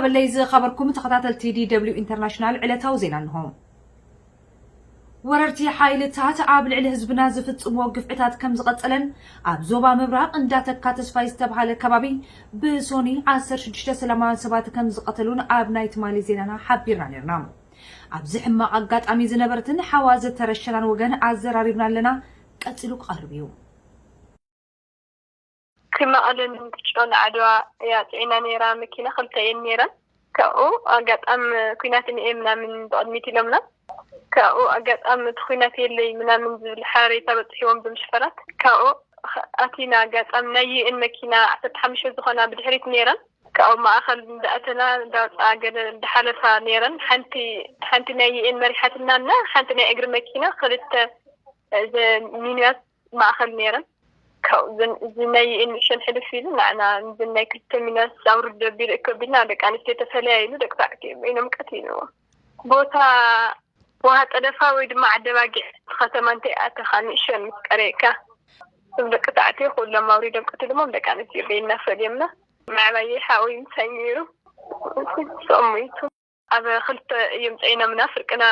በለይ ዝኸበርኩም ተኸታተልቲ ዲ ደብሊው ኢንተርናሽናል ዕለታዊ ዜና እንሆ። ወረርቲ ሓይልታት ኣብ ልዕሊ ህዝብና ዝፍጽምዎ ግፍዕታት ከም ዝቐጸለን ኣብ ዞባ ምብራቕ እንዳተካ ተስፋይ ዝተብሃለ ከባቢ ብሶኒ ዓሰርተ ሽዱሽተ ሰላማውያን ሰባት ከም ዝቐተሉን ኣብ ናይ ትማሊ ዜናና ሓቢርና ነርና። ኣብዚ ሕማቕ ኣጋጣሚ ዝነበረትን ሓዋ ዝተረሸናን ወገን ኣዘራሪብና ኣለና፣ ቀጺሉ ክቐርብ እዩ። ክመቐለ ንእንትጮ ንዓድዋ እያ ፅዒና ነይራ መኪና ክልተ እየን ነይረን። ካብኡ ኣጋጣም ኩናት እኒኤ ምናምን ብቕድሚት ኢሎምና። ካብኡ ኣጋጣም እቲ ኩናት የለይ ምናምን ዝብል ሓበሬታ በፅሒዎም እዞም ሽፈራት። ካብኡ ኣቲና ኣጋጣም ናይ ዩኤን መኪና ዓሰርተ ሓሙሽተ ዝኾና ብድሕሪት ነይረን። ካብኡ ማእኸል እንዳኣተና እንዳወፃ ገለ እንዳሓለፋ ነይረን። ሓንቲ ሓንቲ ናይ ዩኤን መሪሓትና እና ሓንቲ ናይ እግሪ መኪና ክልተ ሚኒባስ ማእኸል ነይረን። ካብኡ እዚ ናይ ዩኤን ንእሸን ሕልፍ ኢሉ ንዓና እዚ ናይ ክልተ ሚኒባስ ኣውርድ ኣቢሉ እከቢልና ደቂ ኣንስትዮ ተፈለያ ኢሉ ደቂ ተባዕትዮ በይኖም ቀቲልዎ። ቦታ ውሃ ጠለፋ ወይ ድማ ዓደባጊዕ እቲ ከተማ እንተይኣተኻ ንእሸን ምስ ቀረየካ እዞም ደቂ ተባዕትዮ ኩሎም ኣውሪዶም ቀቲሎሞም ደቂ ኣንስትዮ በይንና ፈሊዮምና። ምዕባየይ ሓወይ ምሳይ ነይሩ ንሱ ሞይቱ። ኣብ ክልተ እዮም ጸይኖምና ፍርቅና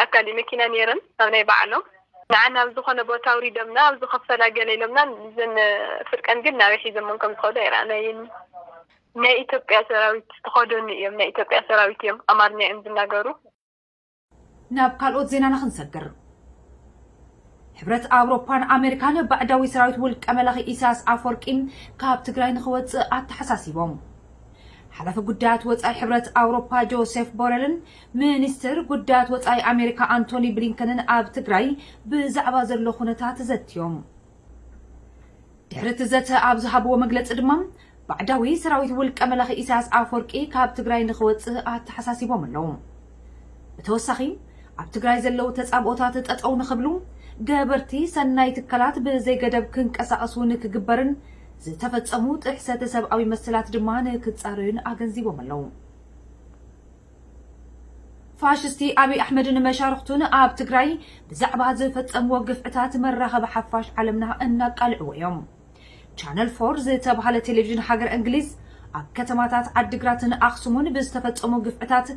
ኣካል መኪና ነይረን ኣብ ናይ ባዕሎም ንዓና ኣብ ዝኾነ ቦታ ኣውሪዶምና ኣብ ዝኸፈላ ገለ ኢሎምና እዘን ፍርቀን ግን ናበይ ሒዞመን ከም ዝኸዱ ኣይረኣናየን። ናይ ኢትዮጵያ ሰራዊት ዝተኸደኑ እዮም ናይ ኢትዮጵያ ሰራዊት እዮም ኣማርኛ እዮም ዝናገሩ። ናብ ካልኦት ዜናና ክንሰግር። ሕብረት ኣውሮፓን ኣሜሪካን ባዕዳዊ ሰራዊት ውልቀ መላኺ ኢሳያስ ኣፈወርቂ ካብ ትግራይ ንኽወፅእ ኣተሓሳሲቦም። ሓላፊ ጉዳያት ወፃኢ ሕብረት ኣውሮፓ ጆሴፍ ቦረልን ሚኒስትር ጉዳያት ወፃኢ ኣሜሪካ ኣንቶኒ ብሊንከንን ኣብ ትግራይ ብዛዕባ ዘሎ ኩነታት ዘትዮም። ድሕሪ እቲ ዘተ ኣብ ዝሃብዎ መግለፂ ድማ ባዕዳዊ ሰራዊት ውልቀ መላኺ ኢሳያስ ኣፈወርቂ ካብ ትግራይ ንኽወፅእ ኣተሓሳሲቦም ኣለዉ። ብተወሳኺ ኣብ ትግራይ ዘለዉ ተፃብኦታት ጠጠው ንኽብሉ ገበርቲ ሰናይ ትካላት ብዘይገደብ ክንቀሳቐሱ ንክግበርን ዝተፈፀሙ ጥሕሰተ ሰብኣዊ መሰላት ድማ ንክፃረዩን ኣገንዚቦም ኣለዉ። ፋሽስቲ ኣብይ ኣሕመድን መሻርኽቱን ኣብ ትግራይ ብዛዕባ ዝፈፀምዎ ግፍዕታት መራኸቢ ሓፋሽ ዓለምና እናቃልዕዎ እዮም። ቻነል ፎር ዝተባህለ ቴሌቪዥን ሃገር እንግሊዝ ኣብ ከተማታት ዓድግራትን ኣኽሱምን ብዝተፈፀሙ ግፍዕታት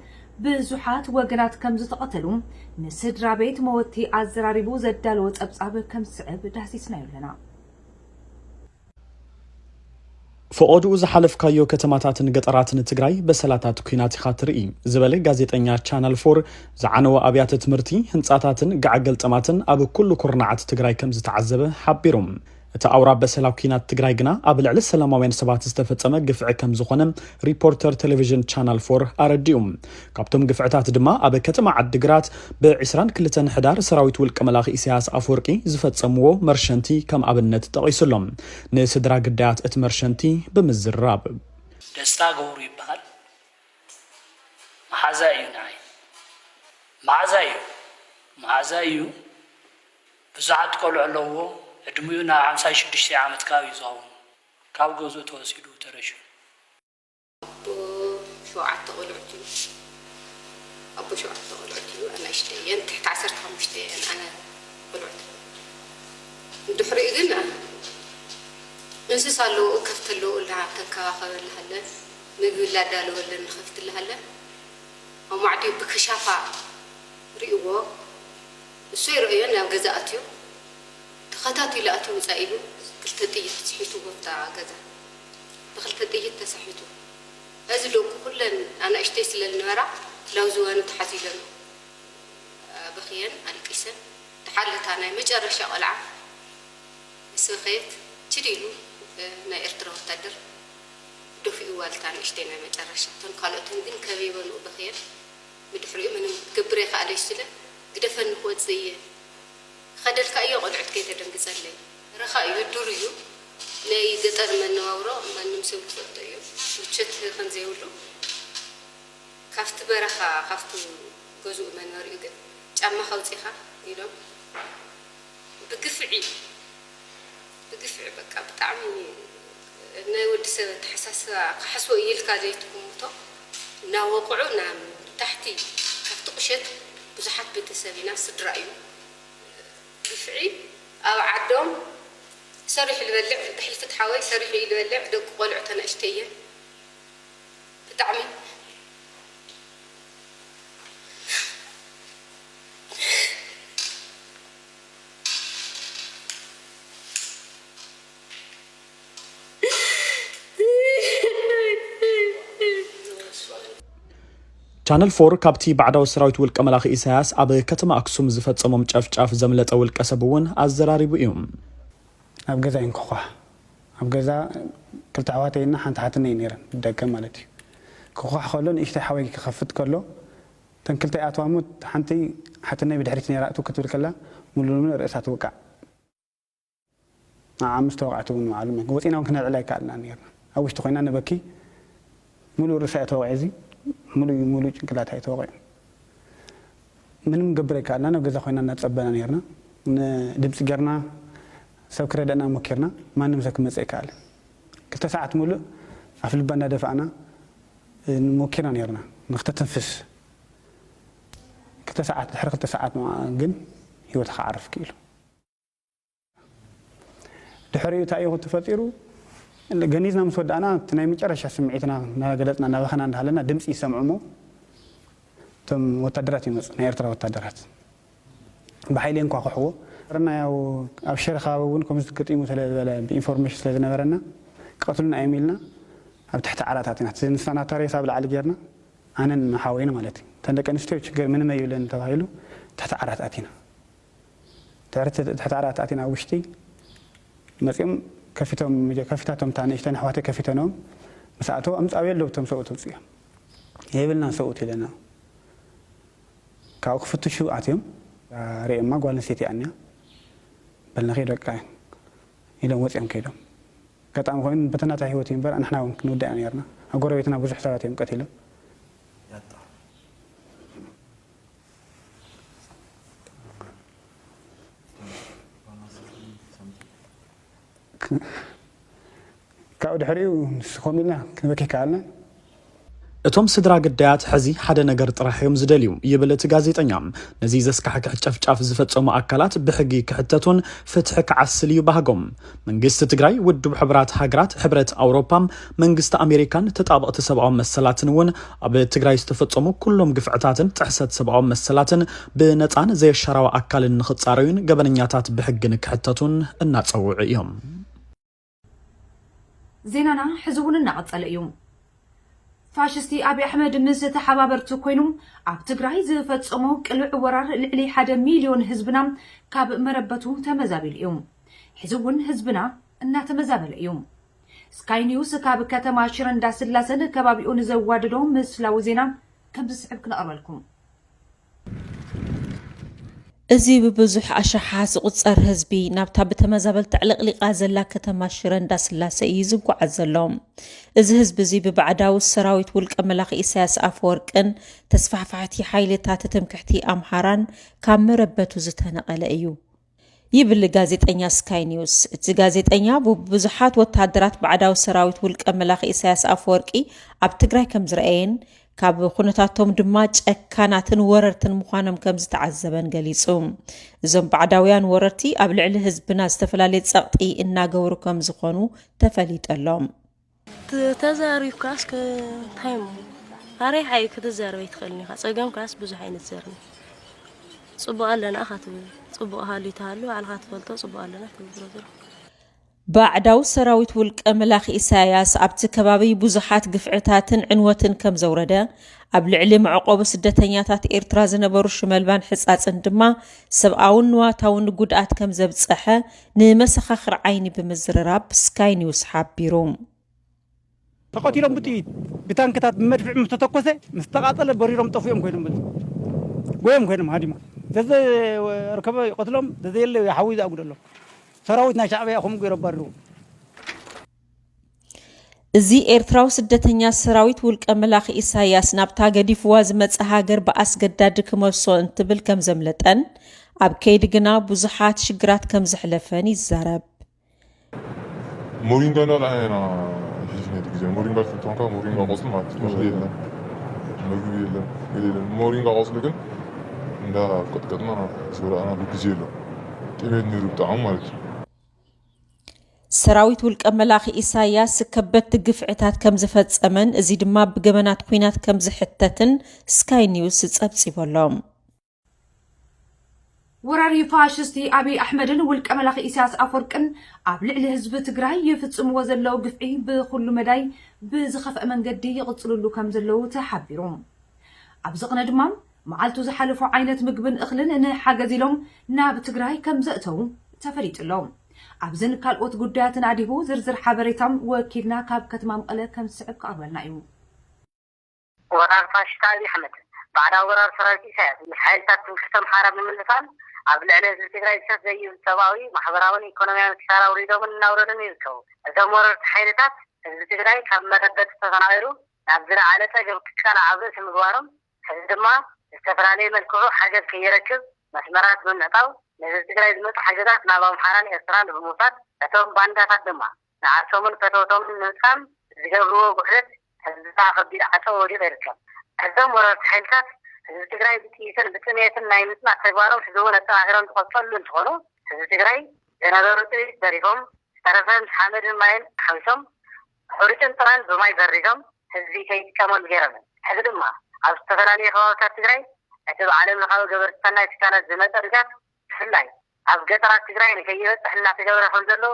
ብዙሓት ወገናት ከም ዝተቐተሉ ንስድራ ቤት መወቲ ኣዘራሪቡ ዘዳለዎ ፀብፃብ ከም ዝስዕብ ዳህሲስናዮ ኣለና። ፈቐድኡ ዝሓለፍካዮ ከተማታትን ገጠራትን ትግራይ በሰላታት ኲናት ኢኻ ትርኢ ዝበለ ጋዜጠኛ ቻነል ፎር ዝዓነወ ኣብያተ ትምህርቲ፣ ህንፃታትን ጋዕ ገልጠማትን ኣብ ኩሉ ኩርናዓት ትግራይ ከም ዝተዓዘበ ሓቢሩ። እቲ ኣውራ በሰላ ኲናት ትግራይ ግና ኣብ ልዕሊ ሰላማውያን ሰባት ዝተፈጸመ ግፍዒ ከም ዝኾነ ሪፖርተር ቴሌቪዥን ቻናል ፎር ኣረዲኡ። ካብቶም ግፍዕታት ድማ ኣብ ከተማ ዓዲግራት ብ ዕስራን ክልተን ሕዳር ሰራዊት ውልቀ መላኺ ኢሳያስ ኣፈወርቂ ዝፈጸምዎ መርሸንቲ ከም ኣብነት ጠቒሱሎም። ንስድራ ግዳያት እቲ መርሸንቲ ብምዝራብ። ደስታ ገብሩ ይበሃል። መሓዛ እዩ ንዓይ። መሓዛ እዩ። መሓዛ እዩ። ብዙሓት ቆልዑ ኣለውዎ። ዕድሚኡ ናብ ሓምሳ ሽዱሽተ ዓመት ከባቢ እዩ ዝኸውን። ካብ ገዝኡ ተወሲዱ ተረሽኑ። ኣቦ ሸውዓተ ቆልዑት እዩ። ኣቦ ሸውዓተ ቆልዑት እዩ። ኣናእሽተይ እየን፣ ትሕቲ ዓሰርተ ሓሙሽተ እየን ኣነ ቆልዑት። ድሕሪኡ ግን እንስሳ ኣለዎ፣ ከፍቲ ኣለዎ፣ እንዳተንከባኸበላ ሃለ፣ ምግቢ እንዳዳለወለን ንኸፍቲ ኣላ ሃለ። ኣማዕድዩ ብክሻፋ ርእይዎ፣ እሱ ኣይረኣዮን፣ ናብ ገዛ ኣትዩ ተኸታቲሉ ኣትዩ ውፃእ ኢሉ ክልተ ጥይት ስሒቱ ጎፍታ ገዛ ብክልተ ጥይት ተሳሒቱ። እዚ ደቁ ኩለን ኣናእሽተይ ስለ ዝነበራ ላውዝዋኑ ተሓዚለን በኽየን ኣልቂሰን። ደሓር ለታ ናይ መጨረሻ ቆልዓ ምስ በኸየት ችድ ኢሉ ናይ ኤርትራ ወታደር ደፊእዋ ለታ ንእሽተይ ናይ መጨረሻ። እተን ካልኦተን ግን ከበይበንኡ በኽየን። ብድሕሪኡ ምንም ክገብር ኣይከኣለይ ስለ ግደፈኒ ክወፅእ እየ። ክኸደልካ እየ ቆልዑት ከይተደንግፀለይ። በረኻ እዩ፣ ዱር እዩ። ናይ ገጠር መነባብሮ ማንም ሰብ ዝፈልጦ እዩ። ምቾት ከምዘይብሉ ካብቲ በረኻ ካብቲ ገዝኡ መንበሪኡ ግን ጫማኻ ኣውፂኻ ኢሎም ብግፍዒ ብግፍዒ በቃ ብጣዕሚ ናይ ወዲ ሰብ ኣተሓሳስባ ክሓስቦ እዩ ኢልካ ዘይትግምቶ እናወቕዑ ናብ ታሕቲ ካብቲ ቁሸት ብዙሓት ቤተሰብ ኢና ስድራ እዩ ግፍዒ ኣብ ዓዶም ሰሪሑ ዝበልዕ ብሕልፊ እቲ ሓወይ ሰሪሑ እዩ ዝበልዕ ደቂ ቆልዑ ተናእሽተይ እየን ብጣዕሚ ቻነል ፎር ካብቲ ባዕዳዊ ሰራዊት ውልቀ መላኺ ኢሳያስ ኣብ ከተማ ኣክሱም ዝፈጸሞም ጨፍጫፍ ዘምለጠ ውልቀ ሰብ እውን ኣዘራሪቡ እዩ። ኣብ ገዛ ይንኳኳ። ኣብ ገዛ ክልተ ኣሕዋተይና ሓንቲ ሓትነይ ነይረን፣ ብደገ ማለት እዩ። ክኳሕ ከሎ ንእሽተይ ሓወይ ክኸፍት ከሎ፣ እተን ክልተ ይኣትዋ እሞ ሓንቲ ሓትነይ ብድሕሪት ነይራ፣ እትው ክትብል ከላ ሙሉእ ንሙሉእ ርእሳ ትውቃዕ። ንዓ ምስ ተወቕዐት እውን ንባዕሉ መ- ወፂና እውን ክነልዕል ኣይከኣልናን ነይርና። ኣብ ውሽጢ ኮይና ነበኪ፣ ሙሉእ ርእሳ እያ ተወቒዐ፣ እዚ ሙሉእ ሙሉእ ጭንቅላታ እዩ ተወቒዑ። ምንም ክንገብር ኣይከኣልናን፣ ኣብ ገዛ ኮይና እናፀበና ነይርና። ድምፂ ጌርና ሰብ ክረድአና ሞኪርና፣ ማንም ሰብ ክመፅእ ኣይከኣልን። ክልተ ሰዓት ሙሉእ ኣፍ ልባ እናደፋእና ሞኪርና ነይርና ንክተትንፍስ። ክልተ ሰዓት፣ ድሕሪ ክልተ ሰዓት ግን ህይወታ ክዓርፍ ክኢሉ። ድሕሪኡ እንታይ እዩ ተፈጢሩ? ገኒዝና ምስ ወዳእና፣ እቲ ናይ መጨረሻ ስምዒትና እናገለፅና፣ እናበኸና እንዳሃለና ድምፂ ይሰምዑ እሞ፣ እቶም ወታደራት ይመፁ፣ ናይ ኤርትራ ወታደራት ብሓይሊ የንኳኩሕዎ። ረና ያው ኣብ ሽረ ከባቢ እውን ከምዚ ገጢሙ ስለ ዝበለ፣ ብኢንፎርሜሽን ስለ ዝነበረና፣ ክቐትሉና እዮም ኢልና ኣብ ትሕቲ ዓራት ኣቲና። እቲ ንሳናታ ሬሳ ኣብ ላዕሊ ጌርና፣ ኣነን ሓወይን ማለት እዩ። እተን ደቂ ኣንስትዮ ችግር ምንም ኣይብለን ተባሂሉ ትሕቲ ዓራት ኣቲና። ትሕቲ ዓራት ኣቲና ኣብ ውሽጢ መፂኦም ከፊቶም፣ ከፊታቶም እታ ንእሽተን ኣሕዋተይ ከፊተኖም ምስ ኣተው፣ ኣምፅኣው የለው እቶም ሰብኡት ውፅኦም። የብልናን ሰብኡት ኢለና። ካብኡ ክፍትሹ ኣትዮም፣ ርእየማ ጓል ኣንስተይቲ እያ እኒኣ። በል ንኺድ በቃ ኢሎም ወፂኦም ከይዶም። ኣጋጣሚ ኮይኑ በተናታ ህይወት እዩ እምበር፣ ንሕና እውን ክንውዳእ ኢና ነይርና። ኣብ ጎረቤትና ብዙሕ ሰባት እዮም ቀቲሎም። ካብኡ ድሕሪኡ ንሱ ኮም ኢልና ክንበኪ ከኣልና። እቶም ስድራ ግዳያት ሕዚ ሓደ ነገር ጥራሕ እዮም ዝደልዩ ይብል እቲ ጋዜጠኛ። ነዚ ዘስካሕክሕ ጨፍጫፍ ዝፈጸሙ ኣካላት ብሕጊ ክሕተቱን ፍትሒ ክዓስል እዩ ባህጎም። መንግስቲ ትግራይ፣ ውድብ ሕቡራት ሃገራት፣ ሕብረት ኣውሮፓ፣ መንግስቲ ኣሜሪካን ተጣበቕቲ ሰብኣዊ መሰላትን እውን ኣብ ትግራይ ዝተፈጸሙ ኩሎም ግፍዕታትን ጥሕሰት ሰብኣዊ መሰላትን ብነጻን ዘየሻራዊ ኣካልን ንኽጻረዩን ገበነኛታት ብሕጊ ንክሕተቱን እናጸውዑ እዮም። ዜናና ሕዚ እውን እናቐጸለ እዩ። ፋሽስቲ ኣብይ ኣሕመድ ምስ ተሓባበርቱ ኮይኑ ኣብ ትግራይ ዝፈጸሞ ቅሉዕ ወራር ልዕሊ ሓደ ሚልዮን ህዝብና ካብ መረበቱ ተመዛቢሉ እዩ። ሕዚ እውን ህዝብና እናተመዛበለ እዩ። ስካይ ኒውስ ካብ ከተማ ሽረ እንዳስላሰን ከባቢኡን ዘዋደዶ ምስላዊ ዜና ከምዚ ዝስዕብ ክነቕርበልኩም። እዚ ብብዙሕ ኣሽሓት ዝቑጸር ህዝቢ ናብታ ብተመዛበልቲ ኣዕለቕሊቓ ዘላ ከተማ ሽረ እንዳስላሰ እዩ ዝጓዓዝ ዘሎ። እዚ ህዝቢ እዚ ብባዕዳዊ ሰራዊት ውልቀ መላኺ ኢሳያስ ኣፈወርቅን ተስፋሕፋሕቲ ሓይልታት ትምክሕቲ ኣምሓራን ካብ መረበቱ ዝተነቐለ እዩ። ይብል ጋዜጠኛ ስካይ ኒውስ። እቲ ጋዜጠኛ ብብዙሓት ወተሃደራት ባዕዳዊ ሰራዊት ውልቀ መላኺ ኢሳያስ ኣፈወርቂ ኣብ ትግራይ ከም ዝረኣየን ካብ ኩነታቶም ድማ ጨካናትን ወረርትን ምዃኖም ከም ዝተዓዘበን ገሊጹ። እዞም ባዕዳውያን ወረርቲ ኣብ ልዕሊ ህዝብና ዝተፈላለየ ጸቕጢ እናገበሩ ከም ዝኾኑ ተፈሊጡ ኣሎ። ተዛሪብካስ እንታይ እሞ ኣሬ ሓይ ክትዛረብ ኣይትኽእልን ኢኻ። ጸገምካስ ብዙሕ ኣይንዘርን። ጽቡቕ ኣለና ኢኻ ትብል። ጽቡቕ ሃልዩ ተሃልዩ ባዕልኻ ትፈልጦ ጽቡቕ ኣለና ትብል ዝሮ ዝሮ። ባዕዳዊ ሰራዊት ውልቀ መላኺ ኢሳያስ ኣብቲ ከባቢ ብዙሓት ግፍዕታትን ዕንወትን ከም ዘውረደ፣ ኣብ ልዕሊ መዕቆቢ ስደተኛታት ኤርትራ ዝነበሩ ሽመልባን ሕጻጽን ድማ ሰብኣውን ንዋታውን ጉድኣት ከም ዘብጸሐ ንመሰኻኽር ዓይኒ ብምዝርራብ ስካይ ኒውስ ሓቢሩ። ተቐቲሎም ብጥይት ብታንክታት ብመድፍዕ ምስ ተተኮሰ ምስ ተቓጸለ በሪሮም ጠፊኦም ኮይኖም በል ጎዮም ኮይኖም ሃዲሞም ዘዘርከበ ይቐትሎም ዘዘየለ ሓዊ ዝኣጉደሎም ሰራዊት ናይ ሻዕብያ ከምኡ ገይሩ ኣባሪሩ። እዚ ኤርትራዊ ስደተኛ ሰራዊት ውልቀ መላኺ ኢሳያስ ናብታ ገዲፍዋ ዝመጸ ሃገር ብኣስገዳዲ ክመልሶ እንትብል ከም ዘምለጠን ኣብ ከይዲ ግና ብዙሓት ሽግራት ከም ዘሕለፈን ይዛረብ። ሞሪንጋ እንዳበላዕና ኢና ሒዝና እቲ ግዜ። ሞሪንጋ ትፈልጦ ኮንካ፣ ሞሪንጋ ቆጽሊ ማለት እዩ። እኽሊ የለን፣ መግቢ የለን፣ ገለ የለን። ሞሪንጋ ቆጽሊ ግን እንዳቀጥቀጥና ዝበላዕናሉ ግዜ ኣሎ። ጥሜት ነይሩ ብጣዕሚ ማለት እዩ። ሰራዊት ውልቀ መላኺ ኢሳያስ ከበድቲ ግፍዕታት ከም ዝፈጸመን እዚ ድማ ብገበናት ኲናት ከም ዝሕተትን ስካይ ኒውስ ጸብጺቡ ኣሎ። ወራሪ ፋሽስቲ ኣብይ ኣሕመድን ውልቀ መላኺ ኢሳያስ ኣፈወርቅን ኣብ ልዕሊ ህዝቢ ትግራይ ይፍጽምዎ ዘለዉ ግፍዒ ብኹሉ መዳይ ብዝኸፍአ መንገዲ ይቕጽልሉ ከም ዘለዉ ተሓቢሩ። ኣብዚ ቅነ ድማ መዓልቱ ዝሓለፎ ዓይነት ምግብን እኽልን ንሓገዝ ኢሎም ናብ ትግራይ ከም ዘእተዉ ተፈሊጡ ኣሎ። ኣብዝን ካልኦት ጉዳያትን ኣድሂቡ ዝርዝር ሓበሬታ ወኪልና ካብ ከተማ መቐለ ከም ዝስዕብ ክቐርበልና እዩ። ወራር ፋሽስት ኣብይ ኣሕመድ ባዕዳዊ ወራር ሰራዊት ኢሳያስ ምስ ሓይልታት ትምክሕቲ ኣምሓራ ብምልፋን ኣብ ልዕሊ ህዝቢ ትግራይ ብሰፍ ዘይብል ሰብኣዊ፣ ማሕበራውን ኢኮኖሚያውን ክሳራ ኣውሪዶምን እናውረዱን ይርከቡ። እዞም ወረርቲ ሓይልታት ህዝቢ ትግራይ ካብ መረበቲ ተፈናቒሉ ናብ ዝለዓለ ፀገም ክቃላዕ ኣብ ርእሲ ምግባሮም፣ ሕዚ ድማ ብዝተፈላለየ መልክዑ ሓገዝ ከይረክብ መስመራት ብምዕፃው ንህዝቢ ትግራይ ዝመፁ ሓገዛት ናብ ኣምሓራን ኤርትራን ብምውሳድ እቶም ባንዳታት ድማ ንዓርሶምን ፈተውቶምን ንምጥቃም ዝገብርዎ ጉሕለት ህዝብና ከቢድ ዓፀቦ ወዲቑ ይርከብ። እዞም ወረርቲ ሓይልታት ህዝቢ ትግራይ ብጥይትን ብጥሜትን ናይ ምፅናት ተግባሮም ሕዚ እውን ኣጠናኺሮም ዝቐፀሉ እንትኾኑ ህዝቢ ትግራይ ዝነበሩ ጥሪት ዘሪፎም ዝተረፈ ምስ ሓመድን ማይን ሓዊሶም ሕሩጭን ጥራን ብማይ በሪዞም ህዝቢ ከይጥቀመሉ ገይሮምን ሕዚ ድማ ኣብ ዝተፈላለየ ከባብታት ትግራይ እቲ ብዓለም ለኻዊ ገበርቲ ሰናይ ትካላት ዝመፀ ድጋፍ ብፍላይ ኣብ ገጠራት ትግራይ ንከይበፅሕ እናተገብረ ከም ዘሎ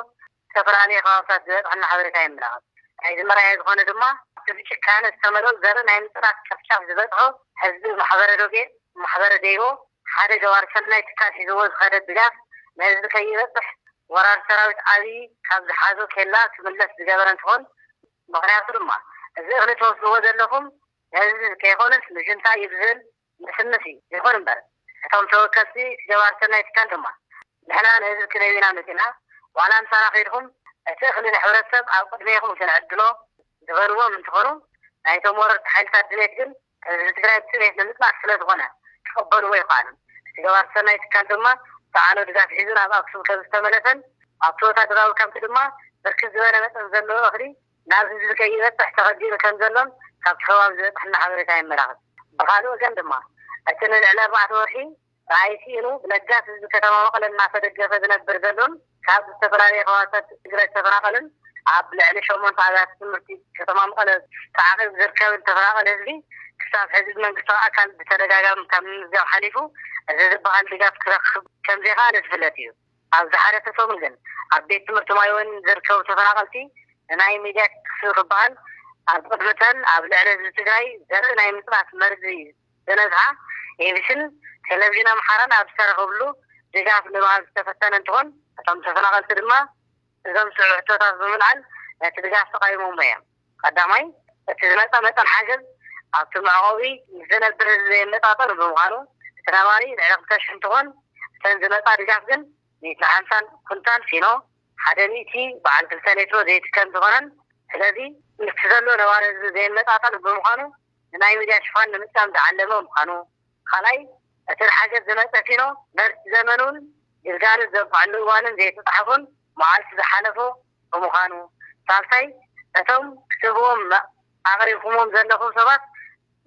ዝተፈላለየ ከባብታት ዝበፅሐና ሓበሬታ የመላኽት። ናይዚ መርኣያ ዝኾነ ድማ እቲ ብጭካነ ዝተመልኦ ዘርኢ ናይ ምፅናት ጨፍጫፍ ዝበፅሖ ህዝቢ ማሕበረ ዶጌ፣ ማሕበረ ደይቦ፣ ሓደ ገባር ሰናይ ትካል ሒዝዎ ዝኸደ ድጋፍ ንህዝቢ ከይበፅሕ ወራር ሰራዊት ኣብይ ካብ ዝሓዞ ኬላ ክምለስ ዝገበረ እንትኾን ምኽንያቱ ድማ እዚ እኽሊ ትወስድዎ ዘለኹም ንህዝቢ ከይኮነስ ንጁንታ እዩ ዝብል ምስምስ እዩ። ይኹን እምበር እቶም ተወከልቲ እቲ ገባር ሰናይ ትካል ድማ ንሕና ንህዝቢ ክነብ ኢና መፂና ዋላ ምሳና ከይድኹም እቲ እኽሊ ንሕብረተሰብ ኣብ ቅድሜኹም ክንዕድሎ ዝበልዎም እንትኾኑ ናይቶም ወረርቲ ሓይልታት ድሌት ግን ህዝቢ ትግራይ ብጥሜት ንምፅናት ስለዝኾነ ክቕበልዎ ኣይኸኣሉን። እቲ ገባር ሰናይ ትካል ድማ ዝፀዓኖ ድጋፍ ሒዙ ናብ ኣክሱም ከም ዝተመለሰን ኣብቲ ወታደራዊ ካምፕ ድማ ብርክት ዝበለ መጠን ዘለዎ እኽሊ ናብ ህዝቢ ከይበፅሕ ተኸልኪሉ ከም ዘሎን ካብቲ ከባቢ ዝበፅሐና ሓበሬታ የመላኽት። ብኻልእ ወገን ድማ እቲ ንልዕሊ ኣርባዕተ ወርሒ ራእይ ስኢኑ ብለጋስ ህዝቢ ከተማ መቐለ እናተደገፈ ዝነብር ዘሎን ካብ ዝተፈላለየ ከባብታት ትግራይ ዝተፈናቐለን ኣብ ልዕሊ ሸሞንተ ኣብያተ ትምህርቲ ከተማ መቐለ ተዓቒቡ ዝርከብን ተፈናቐለ ህዝቢ ክሳብ ሕዚ ብመንግስታዊ ኣካል ብተደጋጋሚ ካብ ምምዝጋብ ሓሊፉ እዚ ዝበሃል ድጋፍ ክረክብ ከምዘይኸኣለ ዝፍለጥ እዩ። ኣብ ዝሓለፈ ሰሙን ግን ኣብ ቤት ትምህርቲ ማይወን ዝርከቡ ተፈናቐልቲ ንናይ ሚድያ ክትክስብ ክበሃል ኣብ ቅድሚ እተን ኣብ ልዕሊ ህዝቢ ትግራይ ዘርኢ ናይ ምፅናት መርዚ ዝነዝሓ ኤቢሲን ቴሌቪዥን ኣምሓራን ኣብ ዝተረኸብሉ ድጋፍ ንምሃብ ዝተፈተነ እንትኾን እቶም ተፈናቐልቲ ድማ እዞም ስዑ ሕቶታት ብምልዓል ነቲ ድጋፍ ተቓዊሞሞ እዮም። ቀዳማይ እቲ ዝመፀ መጠን ሓገዝ ኣብቲ መዕቆቢ ምስ ዝነብር ህዝቢ ዘይመጣጠን ብምዃኑ እቲ ነባሪ ልዕሊ ክልተ ሽሕ እንትኾን እተን ዝመፃ ድጋፍ ግን ሚእትን ሓምሳን ኩንታል ፊኖ፣ ሓደ ሚእቲ በዓል ክልተ ሌትሮ ዘይቲ ከም ዝኾነን ስለዚ ምስቲ ዘሎ ነባሪ ህዝቢ ዘይመጣጠን ብምዃኑ ንናይ ሚድያ ሽፋን ንምጥቃም ዝዓለመ ምዃኑ፣ ካልኣይ እቲ ንሓገዝ ዝመፀ ፊኖ ምህርቲ ዘመኑን ግልጋሎት ዘብቅዐሉ እዋንን ዘይተፃሕፉን መዓልቲ ዝሓለፎ ብምዃኑ፣ ሳልሳይ እቶም ክትህብዎም ኣቕሪብኩምዎም ዘለኹም ሰባት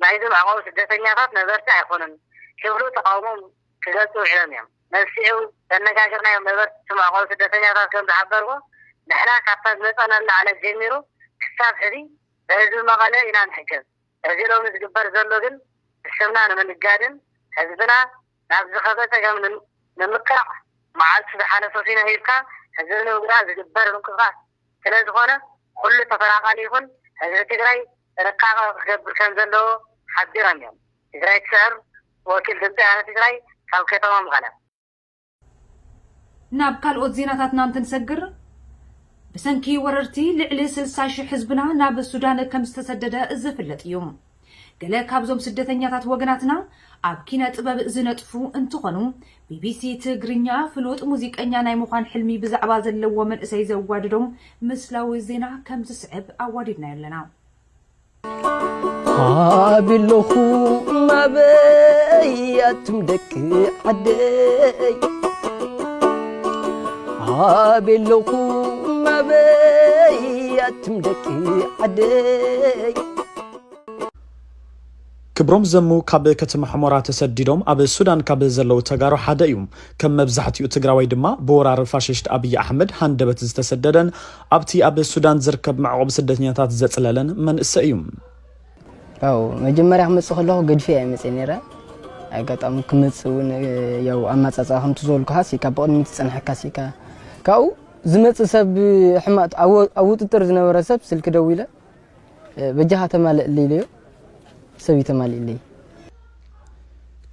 ናይዚ መዕቆቢ ስደተኛታት ነበርቲ ኣይኮኑን ክብሉ ተቓውሞኦም ክገልፁ ውዒሎም እዮም። መልሲዑ ዘነጋገርናዮም ነበርቲ እቲ መዕቆቢ ስደተኛታት ከም ዝሓበርዎ ንሕና ካብታ ዝመፃናላ ዕለት ጀሚሩ ክሳብ ሕዚ ብህዝቢ መቐለ ኢና ንሕገዝ። እዚ ሎሚ ዝግበር ዘሎ ግን ብስምና ንምንጋድን ህዝብና ናብ ዝኸፈ ፀገም ንምቅራዕ መዓልቱ ዝሓለፈ ፊኖ ሂብካ ህዝቢ ንምግዳል ዝግበር ምንቅስቃስ ስለዝኾነ ኩሉ ተፈናቃሊ ይኹን ህዝቢ ትግራይ ጥንቃቐ ክገብር ከም ዘለዎ ሓቢሮም እዮም። ትግራይ ትስዕር ወኪል ድምፂ ወያነ ትግራይ ካብ ከተማ መቐለ። ናብ ካልኦት ዜናታትና እንትንሰግር ብሰንኪ ወረርቲ ልዕሊ ስልሳ ሽሕ ህዝብና ናብ ሱዳን ከም ዝተሰደደ ዝፍለጥ እዩ። ገለ ካብዞም ስደተኛታት ወገናትና ኣብ ኪነ ጥበብ ዝነጥፉ እንትኾኑ ቢቢሲ ትግርኛ ፍሉጥ ሙዚቀኛ ናይ ምዃን ሕልሚ ብዛዕባ ዘለዎ መንእሰይ ዘዋደዶም ምስላዊ ዜና ከም ዝስዕብ ኣዋዲድናዮ ኣለና። ኣበይ ኣለኹም ኣበይ ኣቱም ደቂ ዓደይ ኣበይ ኣለኹም ኣበይ ኣቱም ደቂ ዓደይ ክብሮም ዘሙ ካብ ከተማ ሑመራ ተሰዲዶም ኣብ ሱዳን ካብ ዘለዉ ተጋሩ ሓደ እዩ። ከም መብዛሕትኡ ትግራዋይ ድማ ብወራር ፋሽስት ኣብይ ኣሕመድ ሃንደበት ዝተሰደደን ኣብቲ ኣብ ሱዳን ዝርከብ መዕቆቢ ስደተኛታት ዘፅለለን መንእሰይ እዩ። ያው መጀመርያ ክመፅእ ከለኹ ገድፌ እየ መፅእ ነይረ። ኣጋጣሚ ክመፅእ እውን ያው ኣማፃፅኣ ከምቲ ዝበልኩ ሃሲካ ብቕድሚት ዝፀንሐካ ሃሲካ ካብኡ ዝመፅእ ሰብ ሕማቕ ኣብ ውጥጥር ዝነበረ ሰብ ስልኪ ደዊለ በጃኻ ተማልእለይ ኢለዮ ሰብ እዩ ተማሊእለይ።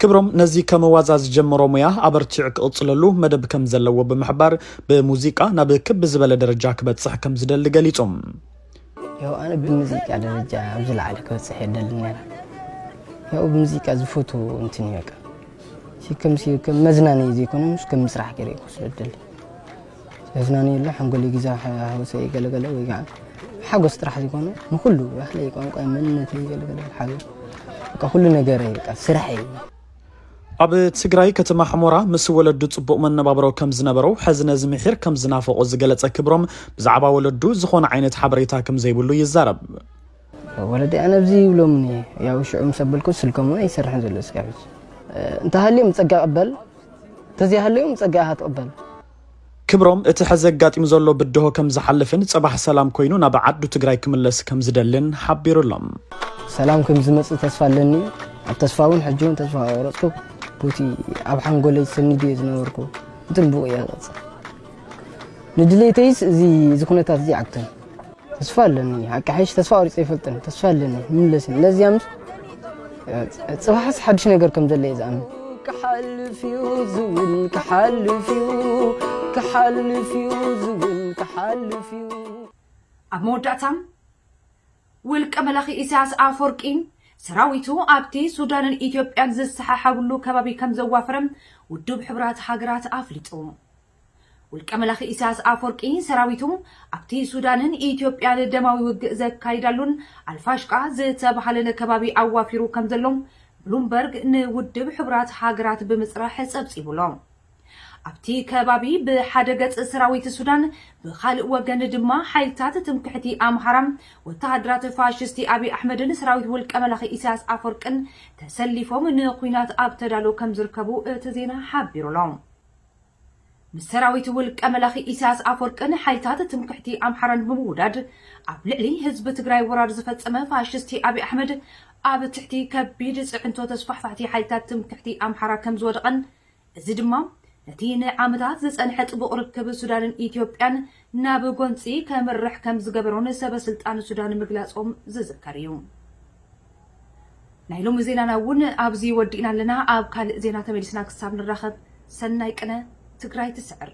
ክብሮም ነዚ ከም ዋዛ ዝጀመሮ ሙያ ኣበርቲዑ ክቕፅለሉ መደብ ከም ዘለዎ ብምሕባር፣ ብሙዚቃ ናብ ክብ ዝበለ ደረጃ ክበፅሕ ከም ዝደሊ ገሊጹ። ያው ኣነ ብሙዚቃ ደረጃ ኣብ ዝለዓለ ክበፅሕ የደሊ ነይረ። ያው ብሙዚቃ ዝፈቱ እንትን እዩ በቃ። ሲ ከም ሲ ከም መዝናነይ ዘይኮነ ምስ ከም ምስራሕ ገይረ ክወስዶ ደሊ። ዘዝናነየሉ ሓንጎለይ ግዛ ሓወሰ ገለገለ ወይ ከዓ ሓጎስ ጥራሕ ዘይኮነ ንኩሉ ባህለይ፣ ቋንቋ፣ መንነተይ ገለገለ ሓገ በቃ ኩሉ ነገር በቃ ስራሕ እዩ። ኣብ ትግራይ ከተማ ሕሞራ ምስ ወለዱ ጽቡቕ መነባብሮ ከም ዝነበረው፣ ሕዚ ነዚ ምሒር ከም ዝናፈቖ ዝገለጸ ክብሮም፣ ብዛዕባ ወለዱ ዝኾነ ዓይነት ሓበሬታ ከም ዘይብሉ ይዛረብ። ወለዲ ኣነ ኣብዚ ይብሎምኒ፣ ያው ሽዑ ምስ ኣበልኩ ስልኮም እውን ኣይሰርሕን ዘሎ እስካብ ሕጂ። እንተሃልዮም ጸጋ ቅበል፣ እንተዘይሃልዮም ጸጋ ኢኻ ትቕበል። ክብሮም እቲ ሕዚ ኣጋጢሙ ዘሎ ብድሆ ከም ዝሓልፍን ጽባሕ ሰላም ኮይኑ ናብ ዓዱ ትግራይ ክምለስ ከም ዝደልን ሓቢሩሎም። ሰላም ከም ዝመጽእ ተስፋ ኣለኒ። ኣብ ተስፋ እውን ሕጂ እውን ተስፋ ኣቆረጽኩ። ቦቲ ኣብ ሓንጎለይ ሰኒድዮ ዝነበርኩ እንትን ብኡ እየ ዝቐጽል። ንድሌተይስ እዚ እዚ ኩነታት እዚ ዓግተን ተስፋ ኣለኒ። ሓቂ ሓይሽ ተስፋ ቆሪጸ ይፈልጥን። ተስፋ ኣለኒ ንምለስን ለዚያምስ ጽባሕስ ሓድሽ ነገር ከም ዘለ እየ ዝኣምን። ክሓልፍ እዩ ዝውን ክሓልፍ እዩ ክሓልፍ እዩ ዝውን ክሓልፍ እዩ። ኣብ መወዳእታ ውልቀ መላኺ ኢሳያስ ኣፈወርቂ ሰራዊቱ ኣብቲ ሱዳንን ኢትዮጵያን ዝሰሓሓብሉ ከባቢ ከም ዘዋፈረ ውድብ ሕቡራት ሃገራት ኣፍሊጡ። ውልቀ መላኺ ኢሳያስ ኣፈወርቂ ሰራዊቱ ኣብቲ ሱዳንን ኢትዮጵያን ደማዊ ውግእ ዘካይዳሉን ኣልፋሽቃ ዝተባሃለን ከባቢ ኣዋፊሩ ከም ዘሎ ብሉምበርግ ንውድብ ሕቡራት ሃገራት ብምፅራሕ ፀብፂቡሎ። ኣብቲ ከባቢ ብሓደ ገፅ ሰራዊት ሱዳን ብኻልእ ወገን ድማ ሓይልታት ትምክሕቲ ኣምሓራ ወተሃደራት ፋሽስቲ ኣብይ ኣሕመድን ሰራዊት ውልቀ መላኺ ኢሳያስ ኣፈወርቅን ተሰሊፎም ንኹናት ኣብ ተዳሎ ከም ዝርከቡ እቲ ዜና ሓቢሩሎ። ምስ ሰራዊት ውልቀ መላኺ ኢሳያስ ኣፈወርቅን ሓይልታት ትምክሕቲ ኣምሓራን ብምውዳድ ኣብ ልዕሊ ህዝቢ ትግራይ ወራር ዝፈጸመ ፋሽስቲ ኣብይ ኣሕመድ ኣብ ትሕቲ ከቢድ ፅዕንቶ ተስፋሕፋሕቲ ሓይልታት ትምክሕቲ ኣምሓራ ከም ዝወደቐን እዚ ድማ ነቲ ንዓመታት ዝጸንሐ ጥቡቕ ርክብ ሱዳንን ኢትዮጵያን ናብ ጎንፂ ከምርሕ ከም ዝገበሮን ሰበ ስልጣን ሱዳን ምግላጾም ዝዝከር እዩ። ናይ ሎሚ ዜናና እውን ኣብዚ ወዲእና ኣለና። ኣብ ካልእ ዜና ተመሊስና ክሳብ ንራኸብ ሰናይ ቅነ። ትግራይ ትስዕር።